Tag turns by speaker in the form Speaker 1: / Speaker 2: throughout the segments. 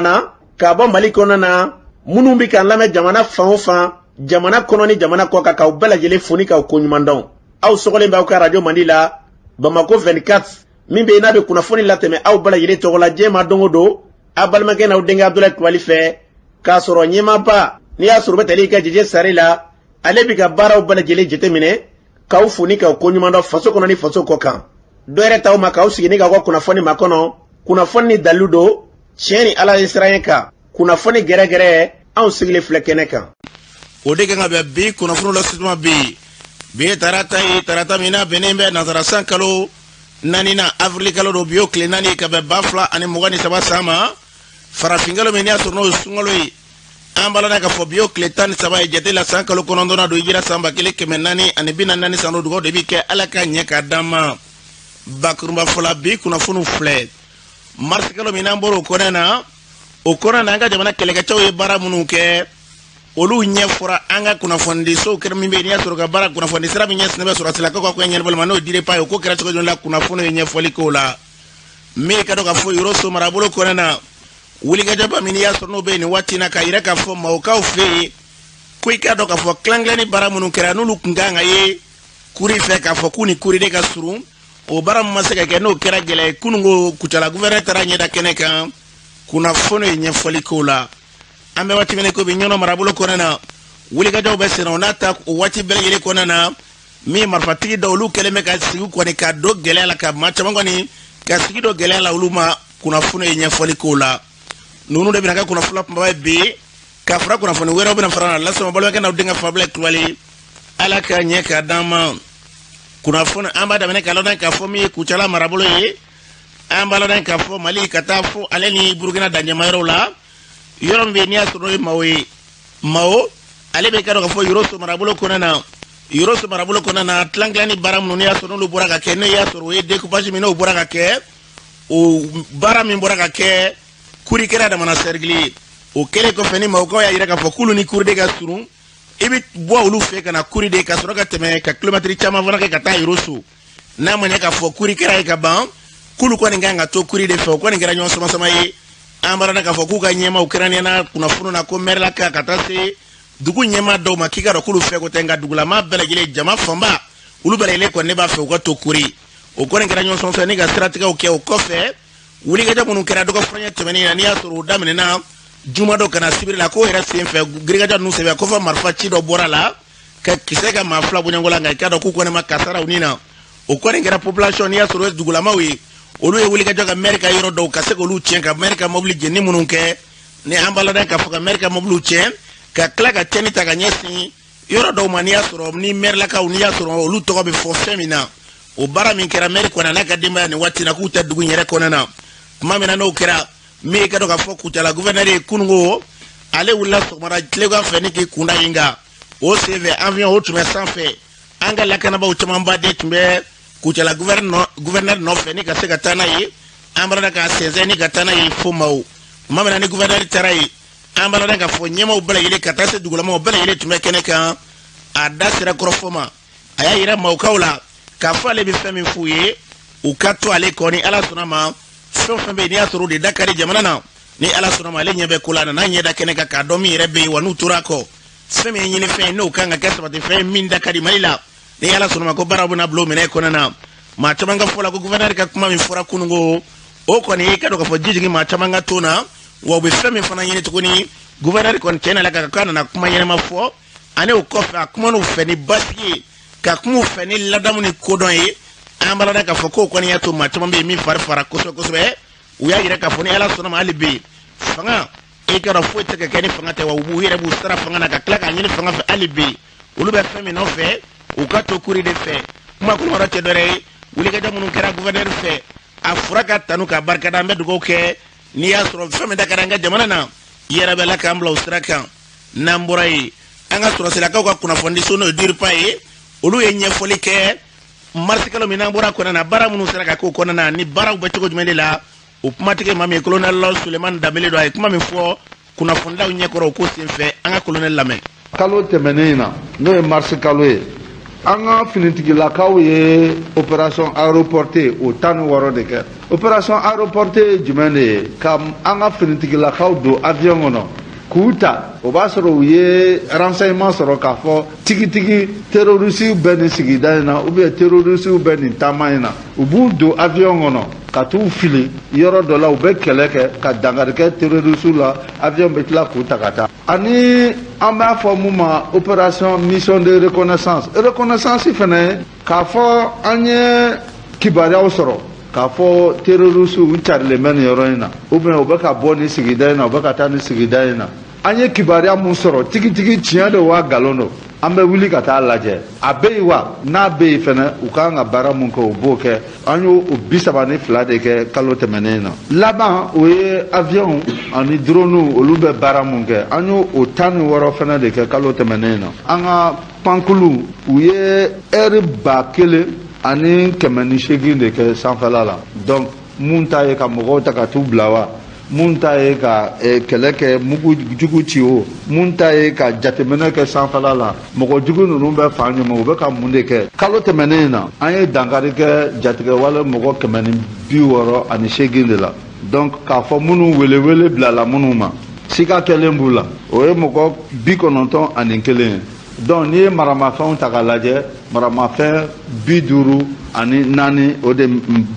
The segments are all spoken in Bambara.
Speaker 1: Na k'a bɔ Mali kɔnɔna na, minnu bɛ k'an lamɛn jamana fan o fan, jamana kɔnɔ ni jamana kɔ kan, k'aw bɛɛ lajɛlen fo ni k'aw koɲuman dɔn. Aw sɔgɔlen b'aw ka radio Mandi la, Bamako 24, min bɛ yen n'a bɛ kunnafoni latɛmɛ aw bɛɛ lajɛlen tɔgɔ la diɲɛ ma don o don, aw balimakɛ n'aw denkɛ Abudulayi Kulubali fɛ, k'a sɔrɔ ɲɛmaaba n'i y'a sɔrɔ u bɛ tali kɛ Jeje Sare la, ale bɛ ka baaraw bɛɛ lajɛlen jateminɛ, k'aw fo ni k'aw koɲuman dɔn faso kɔnɔ ni faso kɔ kan. Dɔ yɛrɛ t'aw ma k'aw sigi ni k'aw ka kunnafoni makɔnɔ, kunnafoni ni dalilu don, tiɲɛ ni Ala ye siran kan, kunnafoni gɛrɛgɛrɛ, anw sigilen filɛ kɛnɛ kan.
Speaker 2: O de kan ka bɛn bi kunnafoni la situma bi. Bi ye tarata ye, tarata min n'a bɛnnen bɛ nansara san kalo naaninan, avril kalo don. Bi y'o tile 4 ka bɛn 2023 san ma, farafin kalo min n'i y'a sɔrɔ n'o ye sunkalo ye. An b'a la k'a fɔ bi y'o tile 13 ye jate la, san kalo 9nan don, hijira san 1444 san don. Dugawu de bi kɛ, Ala ka ɲɛ k'a d'an ma. Bakurunba fɔla, bi kunnafoniw filɛ. Marisi kalo min n'an bɔra o kɔnɔ na, o kɔnɔ na, an ka jamana kɛlɛkɛcɛw ye baara minnu kɛ, olu ɲɛfɔra an ka kunnafonidisow kɛra min bɛ yen n'i y'a sɔrɔ ka baara kunnafoni sira min ɲɛsinnen bɛ sɔrɔsilakaw ka ko ɲɛnabɔli ma, n'o ye DIRPA ye. O ko kɛra cogo jumɛn la? Kunnafoni ye ɲɛfɔli k'o la. Min ka dɔn k'a fɔ Yoroso marabolo kɔnɔ na, wulikajɔba min n'i y'a sɔrɔ n'o bɛ yen nin waati in na, k'a yira k'a fɔ Mawokaw fɛ yen ko i k'a dɔn k'a fɔ tilan-tilanni baara minnu kɛra, n'olu tun kan ka ye kuri fɛ, k'a fɔ k'u ni kuri de ka surun, o baara min ma se ka kɛ, n'o kɛra gɛlɛya ye kununko. Kucala gouverneur taara ɲɛda kɛnɛ kan, kunnafoni ye ɲɛfɔli k'o la. An bɛ waati min ko bi, Ɲɔnɔ marabolo kɔnɔ na, wulikajɔw bɛ senna. O n'a ta, o waati bɛɛ lajɛlen kɔnɔna na, min marifatigi dɔw, olu kɛlen bɛ ka sigi kɔni ka don gɛlɛya la, ka maa caman kɔni ka sigi don gɛlɛya la olu ma. Kunnafoni ye ɲɛfɔli k'o la. Ninnu de bɛna kɛ kunnafoni kunbaba ye bi, ka fara kunnafoni wɛrɛw bɛna fara na lasama balimakɛ n'aw denkɛ Fabila Kulubali. Ala ka ɲɛ k'a d'an ma. Kunnafoni, an b'a daminɛ k'a lɔn k'a fɔ min ye Kucala marabolo ye. An b'a lɔn k'a fɔ Mali ka taa fo ale ni Burukina danjɛmayɔrɔw la, yɔrɔ min bɛ yen n'i y'a sɔrɔ n'o ye Mawo ye. Mawo ale bɛ ka dɔn k'a fɔ Yoroso marabolo kɔnɔna na, Yoroso marabolo kɔnɔna na, tilan-tilanni baara minnu n'i y'a sɔrɔ n'olu bɔra ka kɛ, n'o y'a sɔrɔ o ye découpage min n'o bɔra ka kɛ, o baara min bɔra ka kɛ, kuri kɛra damana sɛrigili ye. O kɛlen kɔfɛ, ni Mawokaw y'a yira k'a fɔ k'olu ni kuri de ka surun, i bɛ bɔ olu fɛ ka na kuri de, ka sɔrɔ ka tɛmɛ ka kilomɛtiri caman fana kɛ ka taa Yoroso. N'a ma ɲɛ k'a fɔ kuri kɛra ye ka ban, k'olu kɔni kan ka to kuri de fɛ, o kɔni kɛra ɲɔgɔn sama-sama ye. An b'a dɔn k'a fɔ k'u ka ɲɛmaaw kɛrɛnkɛrɛnnenya kunnafoni na ko mɛrila ka taa se dugu ɲɛmaa dɔw ma, k'i ka dɔn k'olu fɛ ko tɛ, nka dugulamaa bɛɛ lajɛlen, jama fanba, olu bɛɛ lajɛlen kɔni ne b'a fɛ u ka to kuri. O kɔni kɛra ɲɔgɔn sama-sama ni ka siratigɛw kɛ. O kɔfɛ, wulikajɔ minnu kɛra dɔgɔ furancɛ tɛmɛnen na, n'i y'a sɔrɔ o daminɛna juma dɔ ka na sibiri la, k'o yɛrɛ sen fɛ, girikajɔ ninnu senfɛ, ko fɔ marifa ci dɔ bɔra la ka kisɛ ka maa 2 bɔɲɔgɔn la, nka i k'a dɔn k'u kɔni ma kasaraw ni na. O kɔni kɛra population, n'i y'a sɔrɔ o ye dugulamaw ye, olu ye wulikajɔ ka maire ka yɔrɔ dɔw ka se k'olu tiɲɛ, ka maire ka mobili jeni minnu kɛ ni an b'a ladɔn k'a fɔ ka maire ka mobiliw tiɲɛ, ka tila ka tiɲɛni ta ka ɲɛsin yɔrɔ dɔw ma, n'i y'a sɔrɔ ni maire lakaw, n'i y'a sɔrɔ olu tɔgɔ bɛ fɔ fɛn min na. O baara min kɛra, maire kɔni n'a ka denbaya nin waati na k'u tɛ dugu in yɛrɛ kɔnɔna na. Tuma min na n'o kɛra, min ye ka dɔn k'a fɔ Kucala gouverneur ye, kununko ale wulila sɔgɔmada tilegan fɛ ni k'i kunda yen kan. O senfɛ, avion o tun bɛ sanfɛ, an ka lakanabaaw camanba de tun bɛ Kucala gouverneur nɔfɛ ni ka se ka taa n'a ye. An b'a k'a sɛnsɛn ni ka taa n'a ye fo Mawo. Tuma min na ni gouverneur taara yen, an b'a dɔn k'a fɔ ɲɛmaaw bɛɛ lajɛlen ka taa se dugulamaw bɛɛ lajɛlen tun bɛ kɛnɛ kan. A da sera kɔrɔfɔ ma, a y'a yira Mawokaw la k'a fɔ ale bɛ fɛn min f'u ye, u ka to ale kɔ. Ni Ala sɔnna ma, fɛn o fɛn bɛ yen n'i y'a sɔrɔ o de da ka di jamana na, ni Ala sɔnna ma, ale ɲɛ bɛ ko la. A nana ɲɛ da kɛnɛ kan k'a dɔn min yɛrɛ bɛ yen wa, n'u tora a kɔ, fɛn min ye ɲinifɛn ye, n'o kan ka kɛ sabatifɛn ye min da ka di Mali la, ni Ala sɔnna ma, ko baaraw bɛna bila o minɛ kɔnɔna na. Maa caman ka fɔ la ko gouverneur ka kuma min fɔra kununko, o kɔni ye ka dɔn k'a fɔ ji jigin maa caman ka to na wa. U bɛ fɛn min fana ɲini tuguni, gouverneur kɔni tiɲɛ na la k'a nana kuma ɲɛnama fɔ, ani o kɔfɛ a kuman'u fɛ ni basigi ye, ka kuma u fɛ ni ladamu ni kodɔn ye. An b'a dɔn k'a fɔ k'o kɔni y'a to maa caman bɛ yen min fari fara kosɛbɛ kosɛbɛ. U y'a yira k'a fɔ ni Ala sɔnna ma, hali bi fanga, e ka dɔn foyi tɛ ka kɛ ni fanga tɛ wa. U b'u yɛrɛ b'u sara fanga na ka tila k'a ɲini fanga fɛ. Hali bi olu bɛ fɛn min nɔfɛ, u ka to kuri de fɛ. Kuma kɔnɔ tɛ dɔwɛrɛ ye, wulikajɔ minnu kɛra gouverneur fɛ, a fura ka tanu ka barikada. An bɛ dugawu kɛ, n'i y'a sɔrɔ fɛn min da ka di an ka jamana na, yɛrɛ bɛ la k'an bila o sira kan. N'an bɔra yen, an ka sɔrɔsilakaw ka kunnafonidiso, n'o ye DIRPA ye, olu ye ɲɛfɔli kɛ marisi kalo min n'an bɔra kɔnɔ na, baara minnu sera ka k'o kɔnɔna na, ni baaraw bɛ cogo jumɛn de la. O kumatigi maa min ye colonel Sulemani Danbele don, a ye kuma min fɔ kunnafonidaw ɲɛkɔrɔ o ko senfɛ, an ka colonel lamɛn.
Speaker 3: Kalo tɛmɛnen in na, n'o ye marisi kalo ye, An ka finitigilakaw ye opération aéroportée o 16 de kɛ. Opération aéroportée ye jumɛn de ye? Ka an ka finitigilakaw don avion kɔnɔ k'u ta, o b'a sɔrɔ u ye renseignement sɔrɔ k'a fɔ tigitigi terrorisiw bɛ nin sigida in na ou bien terrorisiw bɛ nin taama in na. U b'u don avion kɔnɔ ka t'u fili yɔrɔ dɔ la, u bɛ kɛlɛ kɛ ka dankari kɛ terrorisiw la, avion bɛ tila k'u ta ka taa. Ani an b'a fɔ mun ma opération mission de reconnaissance. Reconnaissance fɛnɛ, k'a fɔ an ye kibaruyaw sɔrɔ k'a fɔ terrorisiw carilen bɛ nin yɔrɔ in na, ou bien u bɛ ka bɔ nin sigida in na, u bɛ ka taa nin sigida in na. An ye kibaruya mun sɔrɔ, tigitigi tiɲɛ don wa nkalon don, an bɛ wuli ka taa lajɛ a bɛ yen wa. N'a bɛ yen fɛnɛ, u kan ka baara mun kɛ, u b'o kɛ. An y'o o 32 de kɛ kalo tɛmɛnen na. Laban, o ye avion ani drone, olu bɛ baara mun kɛ, an y'o o 16 fɛnɛ de kɛ kalo tɛmɛnen na. An ka pankulu, u ye ɛri 1108 de kɛ sanfɛla la. Donc mun ta ye ka mɔgɔw ta ka t'u bila wa, mun ta ye ka kɛlɛ kɛ, mugu jugu ci o, mun ta ye ka jateminɛ kɛ sanfɛla la, mɔgɔ jugu ninnu bɛ fan jumɛn, u bɛ ka mun de kɛ. Kalo tɛmɛnen in na, an ye dankari kɛ jatigɛwale mɔgɔ 168 de la. Donc k'a fɔ minnu welewele bilala minnu ma, sika kɛlen b'u la, o ye mɔgɔ 91 ye. Donc n'i ye maramafɛnw ta k'a lajɛ, maramafɛn 54, o de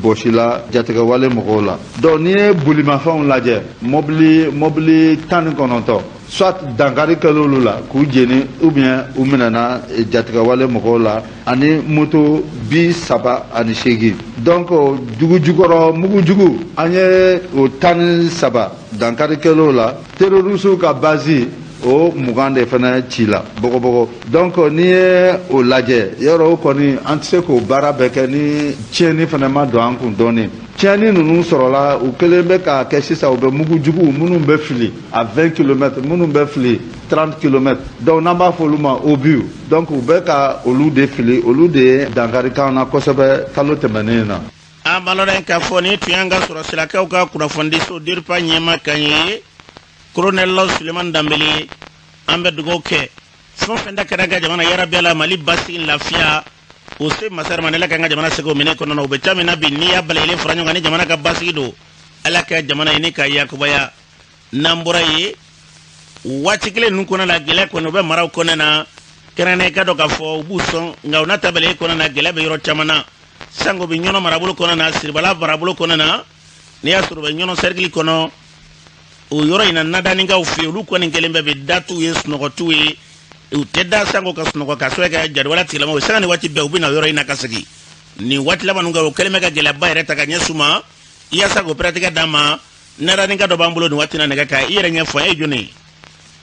Speaker 3: bɔsila jatigɛwale mɔgɔw la. Donc n'i ye bolimafɛnw lajɛ, mɔbili 19, soit dankari kɛl'olu la k'u jeni, ou bien u minɛna jatigɛwale mɔgɔw la, ani moto 38. Donc dugu jukɔrɔ mugujugu, an ye o 13 dankari kɛl'o la. Terrorisiw ka base, o 20 de fana ci la bɔgɔbɔgɔ. Donc n'i ye o lajɛ, yɔrɔ o kɔni, an tɛ se k'o baara bɛɛ kɛ ni tiɲɛni fana ma don an kun dɔɔni. Tiɲɛni ninnu sɔrɔla, u kɛlen bɛ k'a kɛ sisan, u bɛ mugu jugu minnu bɛ fili à 20 kilomètres, minnu bɛ fili 30 kilomètres, donc n'an b'a fɔ olu ma obus. Donc u bɛ ka olu de fili, olu de ye dankari k'an na kosɛbɛ kalo tɛmɛnen na.
Speaker 2: An b'a lɔn k'a fɔ ni tun y'an ka sɔrɔsilakaw ka kunnafonidiso DIRPA ɲɛma kan ye, Colonel Suleiman Danbele. An bɛ dugawu kɛ fɛn o fɛn da kɛra an ka jamana yarabi la, Mali basigi, lafiya o se masara ma. Ala k'an ka jamana segu minɛ kɔnɔ. U bɛ ca min na bi, n'i y'a balayilen fara ɲɔgɔn kan ni jamana ka basigi don, Ala ka jamana ɲini ka yakubaya. N'an bɔra yen, waati kelen ninnu kɔnɔ la, gɛlɛya kɔni o bɛ maraw kɔnɔ na. Kɛrɛnkɛrɛnnen ka dɔn k'a fɔ u b'u sɔn, nka u n'a ta bɛɛ kɔnɔ na, gɛlɛya bɛ yɔrɔ caman na. Sango bɛ Ɲɔnɔ marabolo kɔnɔ na, Siribala marabolo kɔnɔ na, n'i y'a sɔrɔ u bɛ Ɲɔnɔ sɛrikili kɔnɔ, o yɔrɔ in na, Nadaninkaw fɛ yen, olu kɔni kɛlen bɛɛ bɛ da t'u ye, sunɔgɔ t'u ye, u tɛ da sango ka sunɔgɔ, ka sɔrɔ kɛ jadiwala tigilamaw sanga ni waati bɛɛ u bɛ na yɔrɔ in na ka segin. Nin waati laban ninnu kɛ, o kɛlen bɛ ka gɛlɛyaba yɛrɛ ta ka ɲɛsin u ma yaasa k'o pɛrɛtigɛ d'an ma. Nadaninka dɔ b'an bolo nin waati na nɛgɛ kan. I yɛrɛ ɲɛfɔ, e ye jɔnni ye?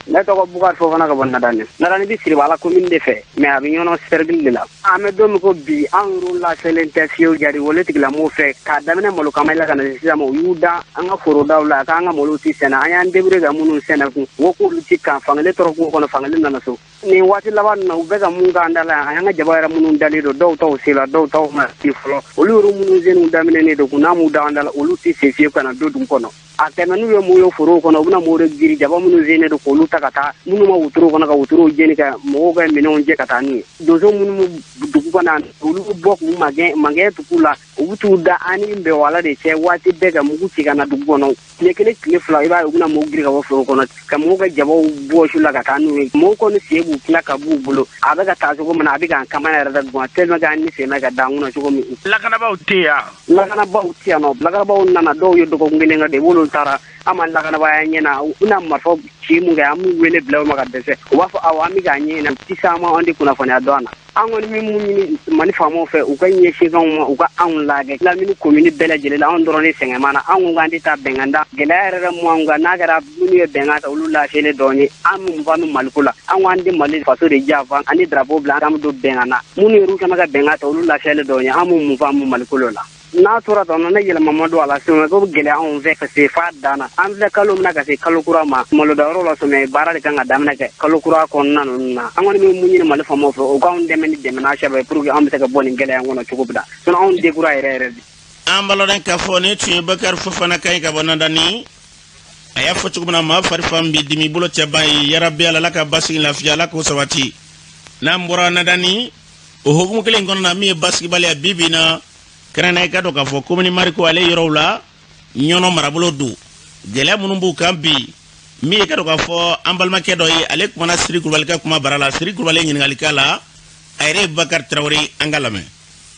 Speaker 4: Ne tɔgɔ Bukari Fofana ka bɔ Nadani. Nadani bɛ Siribala commune de fɛ, mais a bɛ Ɲɔnɔ cercle de la. An bɛ don min ko bi, anw yɛrɛ lafiyalen tɛ fiyewu jadiwale tigilamɔgɔw fɛ. K'a daminɛ malo kama la ka na se sisan ma, u y'u da an ka forodaw la k'an ka malo ti sɛnɛ. An y'an débrouiller ka minnu sɛnɛ kun, u ko k'olu ti kan. Fankelen tɔrɔ kungo kɔnɔ, fankelen nana so. Nin waati laban ninnu na, u bɛ ka mun k'an da la yan, an y'an ka jaba yɛrɛ minnu dalen don, dɔw taw sela, dɔw taw ma se fɔlɔ. Olu yɛrɛ minnu senw daminɛnen don kun, n'a m'u da an da la, olu tɛ se fiyewu ka na don dugu kɔnɔ. A tɛmɛ n'u ye mun ye forow kɔnɔ, u bɛna mɔgɔw de giri jaba minnu sennen don k'olu ta ka taa, minnu ma wotoro kɔnɔ ka wotorow jeni, ka mɔgɔw ka minɛnw jɛ ka taa n'u ye. Donso minnu bɛ dugu kɔnɔ, olu bɛ bɔ k'u magɛn magɛn tugu la, u bɛ t'u da an ni bɛnwala de cɛ waati bɛɛ ka mugu ci ka na dugu kɔnɔ. Tile kelen, tile fila, i b'a ye u bɛna mɔgɔw giri ka bɔ foro kɔnɔ, ka mɔgɔw ka jabaw bɔsi la ka taa n'u ye. Mɔgɔw kɔni sen b'u tila ka b'u bolo. A bɛ ka taa cogo min na, a bɛ k'an kama yɛrɛ da gan tellement que an ni sen bɛ ka da an kunna cogo min.
Speaker 1: Lakanabaaw tɛ yan?
Speaker 4: Lakanabaaw tɛ yan nɔ. Lakanabaaw nana, dɔw ye dɔgɔkun kelen kɛ de, olu taara. An ma lakanabaya ɲɛ na, u bɛna marifa ci mun kɛ, an b'u wele bila u ma ka dɛsɛ. U b'a fɔ awɔ, an bɛ k'a ɲɛɲini, u tɛ s'an ma, an tɛ kunnafoniya dɔn an na. An kɔni bɛ mun ɲini Mali faamaw fɛ, u ka ɲɛsin anw ma, u ka anw lajɛ. Lamini komini bɛɛ lajɛlen la, anw dɔrɔn de sɛgɛn na. Anw ko k'an tɛ taa bɛnkan da. Gɛlɛya yɛrɛ yɛrɛ mun anw kan, n'a kɛra minnu ye bɛnkan ta, olu lafiyalen dɔɔnin. An mun fa Maliko la, an ko an tɛ Mali faso de janfa, an ni drapeau bila, an bɛ don bɛnkan na. Minnu yɛrɛ kɛmɛ ka bɛnkan ta, olu lafiyalen dɔɔnin. An mun fa Maliko la. N'a tora tan, ne yɛlɛma ma don a la, sinon ko bɛ gɛlɛya anw fɛ ka se f'a dan na. An filɛ kalo min na ka se kalo kura ma, malodayɔrɔ la, sɔmiyɛ baara de kan ka daminɛ kɛ kalo kura kɔnɔna ninnu na. An kɔni bɛ mun ɲini Mali faamaw fɛ, u k'anw dɛmɛ ni dɛmɛ n'a sɛbɛ ye pour que an bɛ se ka bɔ nin gɛlɛya in kɔnɔ cogo min na, sinon anw degunna yɛrɛ yɛrɛ de.
Speaker 2: An b'a k'a fɔ nin tun ye Bakari Fofana kan ye ka bɔ Nadani. A y'a fɔ cogo min na, maa fari fan b'i dimi, bolo cɛ ban ye. Yarabi, Ala ka basigi, lafiya, Ala k'o sabati. N'an bɔra Nadani, O hukumu kelen in kɔnɔna na, min ye basigibaliya bi bi in na, kɛrɛnkɛrɛnnenya i ka dɔn k'a fɔ komini Mariko ale yɔrɔw la, Ɲɔnɔ marabolo don, gɛlɛya minnu b'u kan bi, min ye ka dɔn k'a fɔ an balimakɛ dɔ ye, ale kumana Siri Kulubali ka kuma bara la. Siri Kulubali ye ɲininkali k'a la, a yɛrɛ ye Bakari Tarawele, an ka lamɛn.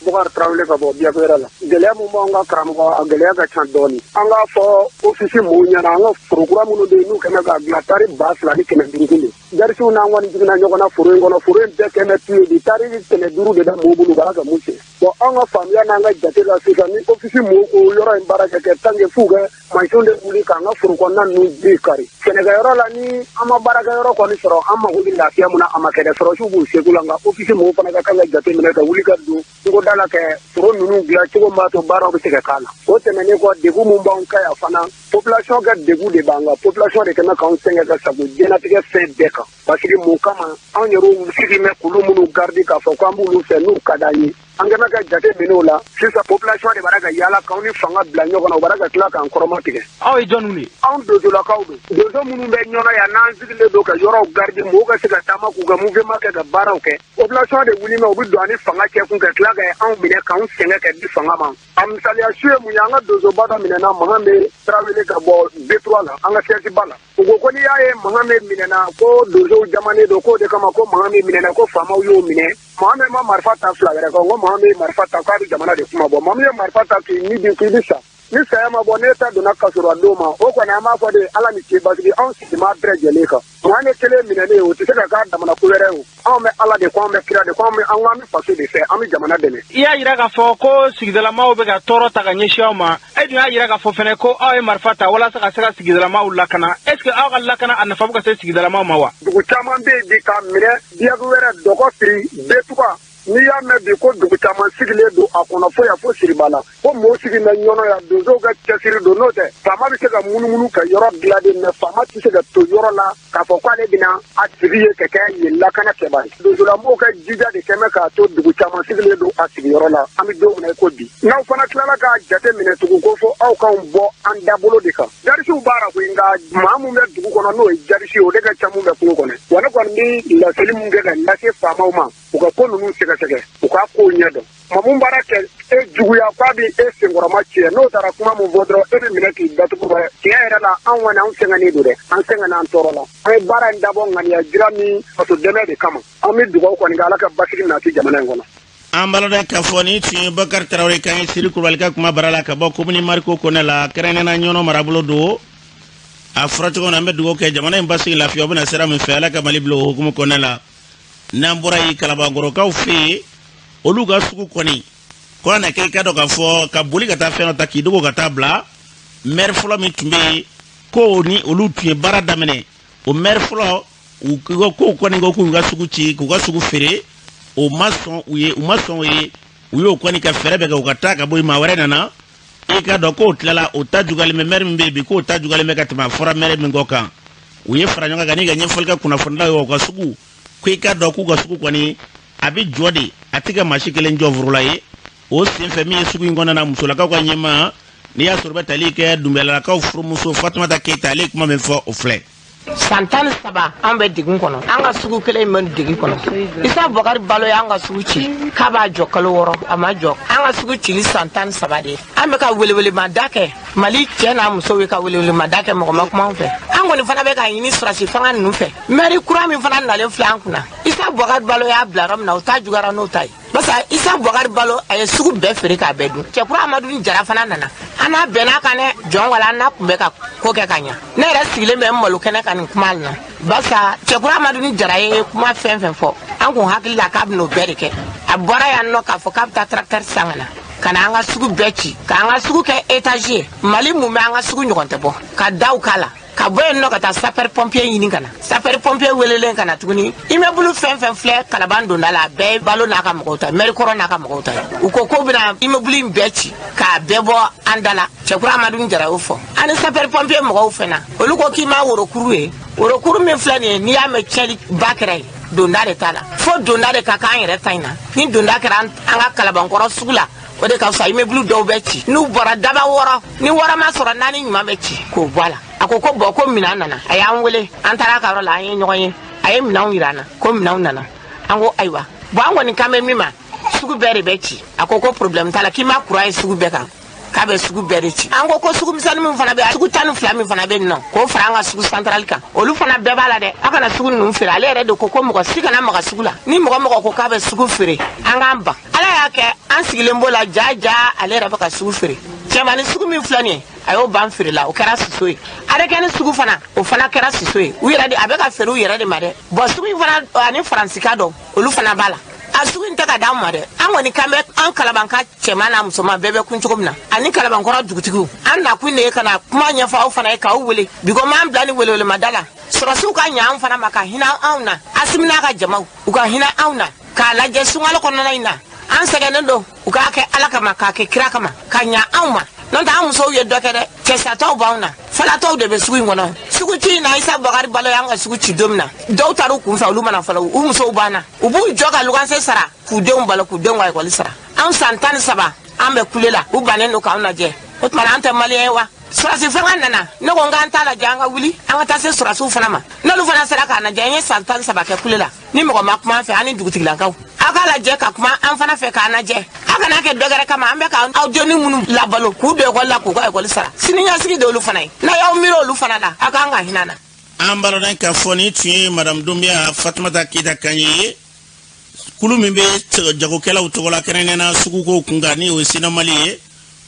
Speaker 5: Bukari Tarawele ka bɔ Biyako la. Gɛlɛya mun b'an ka karamɔgɔ, a gɛlɛya ka ca dɔɔni. An k'a fɔ ofisi mɔgɔw ɲɛna, an ka foro kura minnu bɛ yen n'u kɛmɛ k'a dilan, tari 2500 kun de jarisiw n'an kɔni jiginna ɲɔgɔn na foro in kɔnɔ. Foro in bɛɛ kɛmɛ tu ye bi, tari 500 de bɛ mɔgɔw bolo, u b'a ka mun cɛ. Bon, an ka faamuya n'an ka jate la sisan, ni ofisi mɔgɔw ko yɔrɔ in baara kɛ kɛ tant que f'u kɛ mansinw de wuli k'an ka foro kɔnɔna ninnu ji kari sɛnɛkɛyɔrɔ la, ni an ma baarakɛyɔrɔ kɔni sɔrɔ, an mago bɛ lafiya mun na, a ma kɛ dɛ. Sɔrɔsiw b'u seko la, nka ofisi mɔgɔw fana ka kan ka jate minɛ ka wuli ka don kungoda la kɛ foro ninnu dilan cogo min b'a to baaraw bɛ se ka k'a la. O tɛmɛnen kɔ, degun mun b'anw kan yan fana, population ka degun de b'an kan. Population de kɛmɛ k'anw sɛgɛn ka sago diɲɛlatigɛ fɛn bɛɛ kan, parce que mun kama anw yɛrɛw sigi bɛ k'olu minnu garder k'a fɔ k'an b'olu fɛ n'u ka d'an ye, an kɛmɛ ka jate minɛ o la. Sisan population de b'a ka yaala k'anw ni fanga bila ɲɔgɔn na, u b'a ka tila k'an kɔrɔma tigɛ.
Speaker 6: Aw ye jɔnniw de?
Speaker 5: Anw dozolakaw don, donso minnu bɛ Ɲɔnɔ yan n'an sigilen don ka yɔrɔw garder, mɔgɔw ka se ka taama k'u ka mouvement kɛ, ka baaraw kɛ. Population de wuli mɛ, u bɛ don ani fanga cɛ kun ka tila ka anw minɛ k'anw sɛgɛn ka di fanga ma. A misaliya su ye mun ye? An ka donsoba dɔ minɛna, Mahamɛ Tarawele ka bɔ B3 la, an ka siège ba la. U ko ko n'i y'a ye Mahamɛ minɛna, ko donsow jamanen don, k'o de kama ko Mahamɛ minɛna, ko faamaw y'o minɛ. Mahamɛ ma marifa ta fila wɛrɛ kan, ko Mahamɛ ye marifa ta k'a bɛ jamana de kuma bɔ. Mahamɛ ye marifa ta k'i ni bin k'i bɛ sa, ni saya ma bɔ, n'e ta donna kaso la don ma, o kɔni an b'a fɔ de Ala ni ce, basigi anw sigi ma bɛɛ lajɛlen kan. Mahamɛ kelen minɛnen, o tɛ se ka k'a damana ko wɛrɛ ye. O anw bɛ Ala de kɔ, an bɛ kira de kɔ, an bɛ an bɛ faso de fɛ, an bɛ jamana dɛmɛ.
Speaker 6: I y'a yira k'a fɔ ko sigidalamaw bɛ ka tɔɔrɔ ta ka ɲɛsin aw ma. E dun y'a yira k'a fɔ fɛnɛ ko aw ye marifa ta walasa ka se ka sigidalamaw lakana. Est ce que aw ka lakana a nafa bɛ ka se sigidalamaw ma wa?
Speaker 5: Dugu caman bɛ yen bi, k'a minɛ Biyaku wɛrɛ, Dɔgɔ Firi, Betuga, n'i y'a mɛn bi ko dugu caman sigilen don a kɔnɔ fo yan fo Siriba la, ko mɔgɔw sigi bɛ Ɲɔnɔ yan, donsow ka cɛsiri don. N'o tɛ, faama bɛ se ka munumunu ka yɔrɔ dilan de, mɛ faama tɛ se ka to yɔrɔ la k'a fɔ k'ale bɛna a sigi ye ka kɛ yen lakana kɛba ye. Donsolamɔgɔw ka jija de kɛmɛ k'a to dugu caman sigilen don a sigiyɔrɔ la. An bɛ don min na i ko bi, n'aw fana tilala k'a jate minɛ tugun ko fo aw k'anw bɔ an dabolo de kan, jarisiw b'a la koyi, nka maa mun bɛ dugu kɔnɔ n'o ye jarisi ye, o de ka ca mun bɛ kungo kɔnɔ. Wa ne kɔni bɛ laseli mun kɛ ka lase faamaw ma, u ka ko ninnu sɛgɛsɛgɛ, u k'a kow ɲɛdɔn. Maa mun baara kɛ e juguya k'a bɛ e senkɔrɔma tiɲɛ, n'o taara kuma mun fɔ dɔrɔn, e bɛ minɛ k'i datugu dɛ. Tiɲɛ yɛrɛ la, anw kɔni anw sɛgɛnnen don dɛ, an sɛgɛnna, an tɔɔrɔ la. An ye baara in dabɔ ŋaniya jira ni faso dɛmɛ de kama. An bɛ dugawu kɔni kɛ, Ala ka basigi nati jamana in kɔnɔ.
Speaker 2: An b'a dɔn k'a fɔ ni tun ye Bakari Tarawele kan ye Siri Kulubali ka kuma bara la ka bɔ komini Mariko kɔnɛ la, kɛrɛnkɛrɛnnenya Ɲɔnɔ marabolo don. A fɔra cogo min na, an bɛ dugawu kɛ jamana in basigi, lafiya, o bɛna sira min fɛ, Ala ka Mali bila o hukumu kɔnɛ la. N'an bɔra yen, Kalabankɔrɔkaw fɛ yen, olu ka sugu kɔni ko na kɛ, i ka dɔn k'a fɔ ka boli ka taa fɛn dɔ ta k'i dogo ka taa bila maire fɔlɔ min tun bɛ yen, ko ni olu tun ye baara daminɛ, o maire fɔlɔ, u ko k'o kɔni ko k'u ka sugu ci, k'u ka sugu feere, o ma sɔn u ye, u ma sɔn o ye. U y'o kɔni ka fɛɛrɛ bɛɛ kɛ u ka taa ka bɔ yen. Maa wɛrɛ nana, i ka dɔn k'o tilala o ta jugalen bɛ, maire min bɛ yen bi, k'o ta jugalen bɛ ka tɛmɛ a fɔra maire min kɔ kan. U ye fara ɲɔgɔn kan n'i ka ɲɛfɔli kɛ kunnafonilaw ye, u ka sugu ko i ka dɔn k'u ka sugu kɔni a bɛ jɔ de, a tɛ ka maa si kelen jɔ foro la ye. O senfɛ, min ye sugu in kɔnɔna na, musolakaw ka ɲɛmaa, n'i y'a sɔrɔ bɛ tali kɛ Dunbilalakaw furumuso Fatumata Keyita, ale ye kuma min fɔ, o filɛ.
Speaker 7: San 13 an bɛ degun kɔnɔ, an ka sugu kelen in bɛ degun kɔnɔ. Isa Bɔkari Balo y'an ka sugu ci k'a b'a jɔ kalo 6, a ma jɔ. An ka sugu cili san 13 de ye. An bɛ ka welewelemada kɛ Mali cɛ n'a musow ye, ka welewelemada kɛ, mɔgɔ ma kuma an fɛ. An kɔni fana bɛ ka ɲini sɔrɔsi fanga ninnu fɛ, mɛri kura min fana nalen filɛ an kunna, Isa Bɔkari Balo y'a bila yɔrɔ min na, o ta juguyara n'o ta ye, barisa Isa Bɔkari Balo a ye sugu bɛɛ feere k'a bɛɛ dun. Cɛkura Amadu Jara fana nana, an n'a bɛn'a kan dɛ, jɔn wala an n'a kun bɛ ka ko kɛ ka ɲa. Ne yɛrɛ sigilen bɛ n malo kɛnɛ ka nin kuma na, barisa Cɛkura Amadu Jara ye kuma fɛn fɛn fɔ, an kun hakili la k'a bɛn'o bɛɛ de kɛ. A bɔra yan nɔ k'a fɔ k'a bɛ taa tracteur san ka na ka na an ka sugu bɛɛ ci, k'an ka sugu kɛ étage ye. Mali mun bɛ an ka sugu ɲɔgɔn tɛ bɔ ka daw k'a la, ka bɔ yen nɔ ka taa sapeur pompier ɲini ka na. Sapeur pompier welelen ka na tuguni, immeuble fɛn fɛn filɛ Kalaban donda la, a bɛɛ ye Balo n'a ka mɔgɔw ta, maire kɔrɔ n'a ka mɔgɔw ta. U ko k'u bɛna immeuble in bɛɛ ci k'a bɛɛ bɔ an da la. Cɛkura Amadu Jara y'o fɔ. Ani sapeur pompier mɔgɔw fɛnɛ, olu ko k'i ma worokuru ye, worokuru min filɛ nin ye, n'i y'a mɛn tiɲɛni ba kɛra yen, donda de t'a la, fo donda de ka k'an yɛrɛ ta in na. Ni donda kɛra an ka Kalabankɔrɔ sugu la, o de ka fisa. Immeuble dɔw bɛ ci, n'u bɔra daba wɔɔrɔ, ni wɔɔrɔ ma sɔrɔ, naani ɲuman bɛ ci k'o bɔ a la. A ko ko bɔn, ko minɛn nana. A y'an wele, an taara a ka yɔrɔ la, an ye ɲɔgɔn ye, a ye minɛnw yira an na ko minɛnw nana. An ko ayiwa. Bon, an kɔni kan bɛ min ma, sugu bɛɛ de bɛ ci. A ko ko problème t'a la, k'i ma courant ye sugu bɛɛ kan, k'a bɛ sugu bɛɛ de ci. An ko ko sugu misɛnnin min fana bɛ, sugu 12 min fana bɛ yen nɔ, k'o fara an ka sugu centrale kan, olu fana bɛɛ b'a la dɛ. A kana sugu ninnu feere. Ale yɛrɛ de ko ko mɔgɔ si kana maga sugu la. Ni mɔgɔ mɔgɔ ko k'a bɛ sugu feere, an k'an ban. Ala y'a kɛ, an sigilen b'o la ja ja, ale yɛrɛ bɛ ka sugu feere. Cɛmannin sugu min filɛ nin ye, a y'o ban feere la, o kɛra soso ye. Arekɛni sugu fana, o fana kɛra soso ye. U yɛrɛ de a bɛ ka feere u yɛrɛ de ma dɛ. Bɔn, sugu in fana ani faransika dɔ, olu fana b'a la. A sugu in tɛ ka d'an ma dɛ. An kɔni kan bɛ an Kalabanka cɛman n'a musoman bɛɛ bɛ kun cogo min na, ani Kalabankɔrɔ dugutigiw, an nakun de ye ka na kuma ɲɛfɔ aw fana ye, k'aw wele bi ko m'an bila ni welewelemada la. Sɔrɔsiw ka ɲa an fana ma, ka hinɛ anw na. Asimi n'a ka jamaw, u ka hinɛ anw na k'a lajɛ sunkalo kɔnɔna in na. An sɛgɛnnen don. U k'a kɛ Ala kama, k'a kɛ kira kama, ka ɲa anw ma. N'o tɛ, an musow ye dɔ kɛ dɛ. Cɛsatɔw b'anw na, falatɔw de bɛ sugu in kɔnɔ. Sugu ci in na, Isa Bakari Balo y'an ka sugu ci don min na, dɔw taar'u kunfɛ, olu mana fɔlɔ, u musow banna, u b'u jɔ ka luwanse sara, k'u denw balo, k'u denw ka ekɔli sara. Anw san 13, an bɛ kule la, u bannen don k'anw lajɛ. O tuma an tɛ maliyɛn ye wa? Sɔrɔsi fanga nana, ne ko n k'an t'a lajɛ, an ka wuli, an ka taa se sɔrɔsiw fana ma. N'olu fana sera k'a lajɛ, an ye san 13 kɛ kule la ni mɔgɔ ma kuma an fɛ. An ni dugutigilakaw, aw k'a lajɛ ka kuma an fana fɛ k'an lajɛ. Aw kana kɛ dɔ wɛrɛ kama, an bɛ ka aw denni minnu labalo, k'u don ekɔli la, k'u ka ekɔli sara, sini ɲɛsigi de olu fana ye. N'a y'aw miiri olu fana la, aw k'an ka hinɛ na.
Speaker 2: An b'a dɔn k'a fɔ nin tun ye Madame Dunbiya Fatumata Keyita kan ye, kulu min bɛ jagokɛlaw tɔgɔ la, kɛrɛnkɛrɛnnenya sugukow kun kan, ni o ye Sinamali ye.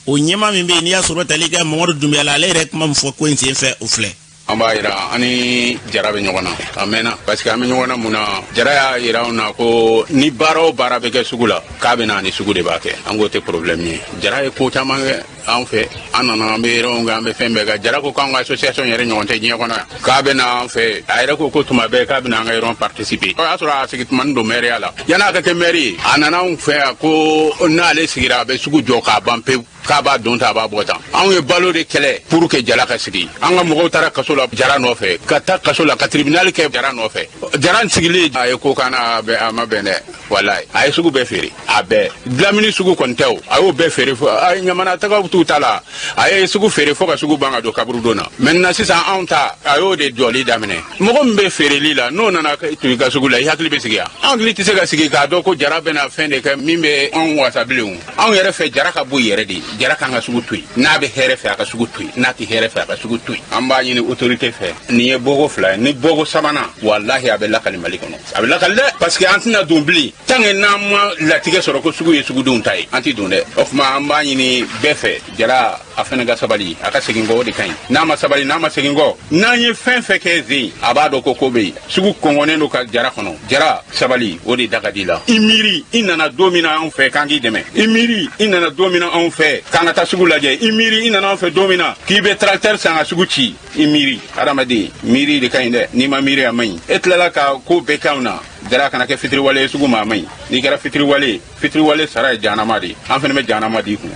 Speaker 2: O ɲɛmaa min bɛ yen, n'i y'a sɔrɔ tali kɛ Mamadu Dunbiya la, ale yɛrɛ kuma min fɔ ko in sen fɛ, o filɛ.
Speaker 8: An b'a yira an ni Jara bɛ ɲɔgɔn na a mɛnna, parce que an bɛ ɲɔgɔn na mun na? Jara y'a yira anw na ko ni baara o baara bɛ kɛ sugu la, k'a bɛ na ni sugu de b'a kɛ. An k'o tɛ problème ye. Jara ye ko caman kɛ anw fɛ. An nana, an bɛ yɔrɔ kɛ, an bɛ fɛn bɛɛ kɛ. Jara ko k'anw ka association yɛrɛ ɲɔgɔn tɛ diɲɛ kɔnɔ yan, k'a bɛ na an fɛ. A yɛrɛ ko ko tuma bɛɛ k'a bɛ na an ka yɔrɔ participer. O y'a sɔrɔ a sigi tumani don maire la. Yan'a ka kɛ maire ye, a nana anw fɛ yan ko n'ale sigira, a bɛ sugu jɔ k'a ban pewu, k'a b'a don tan, a b'a bɔ tan. Anw ye balo de kɛlɛ pour que Jara ka sigi. An ka mɔgɔw taara kaso la Jara nɔfɛ, ka taa kaso la, ka tribunal kɛ Jara nɔfɛ. Jara sigilen, a ye ko kan na, a ma bɛn dɛ, walayi. A ye sugu bɛɛ feere, a bɛɛ. Dilamini sugu kɔni tɛ o, a y'o bɛɛ feere fo a ye ɲamana tagaw t'u ta la. A ye sugu feere fo ka sugu ban ka don kaburudon na. Maintenant sisan, anw ta, a y'o de jɔli daminɛ. Mɔgɔ min bɛ feereli la, n'o nana to i ka sugu la, i hakili bɛ sigi yan? An hakili tɛ se ka sigi k'a dɔn ko Jara bɛna fɛn de kɛ min bɛ anw wasa bilen. O anw yɛrɛ fɛ, Jara ka bɔ yɛrɛ de. Jara k'an ka sugu to yen. N'a bɛ hɛrɛ fɛ, a ka sugu to yen. N'a tɛ hɛrɛ fɛ, a ka sugu to yen. An b'a ɲini autorité fɛ, nin ye bɔko 2 ye. Ni bɔko sabanan, walahi, a bɛ lakali Mali kɔnɔ, a bɛ lakali dɛ, parce que an tɛna don bilen tant que n'an ma latigɛ sɔrɔ ko sugu ye sugudenw ta ye. An tɛ don dɛ. O tuma an b'a ɲini bɛɛ fɛ, Jara a fana ka sabali, a ka segin kɔ, o de ka ɲi. N'a ma sabali, n'a ma segin kɔ, n'an ye fɛn fɛn kɛ zen, a b'a dɔn ko ko bɛ yen. Sugu kɔngɔnnen don ka Jara kɔnɔ. Jara, sabali, o de da ka di la. I miiri i nana don min na anw fɛ k'an k'i dɛmɛ, i miiri i nana don min na anw fɛ k'an ka taa sugu lajɛ, i miiri i nana anw fɛ don min na k'i bɛ tracteur san ka sugu ci. I miiri, adamaden miiri de ka ɲi dɛ. N'i ma miiri, a man ɲi. E tilala ka ko bɛɛ k'anw na. Jara kana kɛ fitiriwale ye sugu ma, a man ɲi. N'i kɛra fitiriwale ye, fitiriwale sara ye jahanama de ye. An fana bɛ jahanama d'i kun.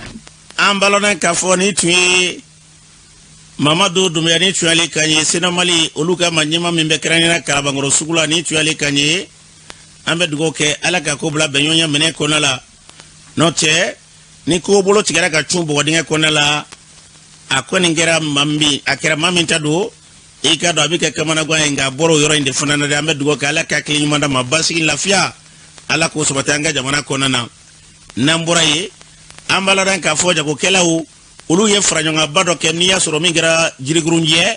Speaker 2: An balɔnna k'a fɔ ni tun ye Mamadu Dunbiya, ni tun y'ale kan ye, Senamali olu ka ma ɲɛma min bɛ kɛrɛnkɛrɛnnenya Kalabankɔrɔ sugu la, ni tun y'ale kan ye. An bɛ dugawu kɛ, Ala ka ko bila bɛnɲɔgɔnya minɛ kɔnɔna la. N'o tɛ, ni ko bolo tigɛra ka cun bɔgɔdingɛ kɔnɔna la, a kɔni kɛra maa min, a kɛra maa min ta don, i ka dɔn a bɛ kɛ kamanagan ye. Nka a bɔra o yɔrɔ in de fana na dɛ. An bɛ dugawu kɛ, Ala ka hakili ɲuman d'a ma, basigi, lafiya, Ala k'o sabati an ka jamana kɔnɔna na. N'an bɔra yen, an b'a ladɔn k'a fɔ jagokɛlaw olu ye faraɲɔgɔnba dɔ kɛ, n'i y'a sɔrɔ min kɛra Jirikurunjɛ.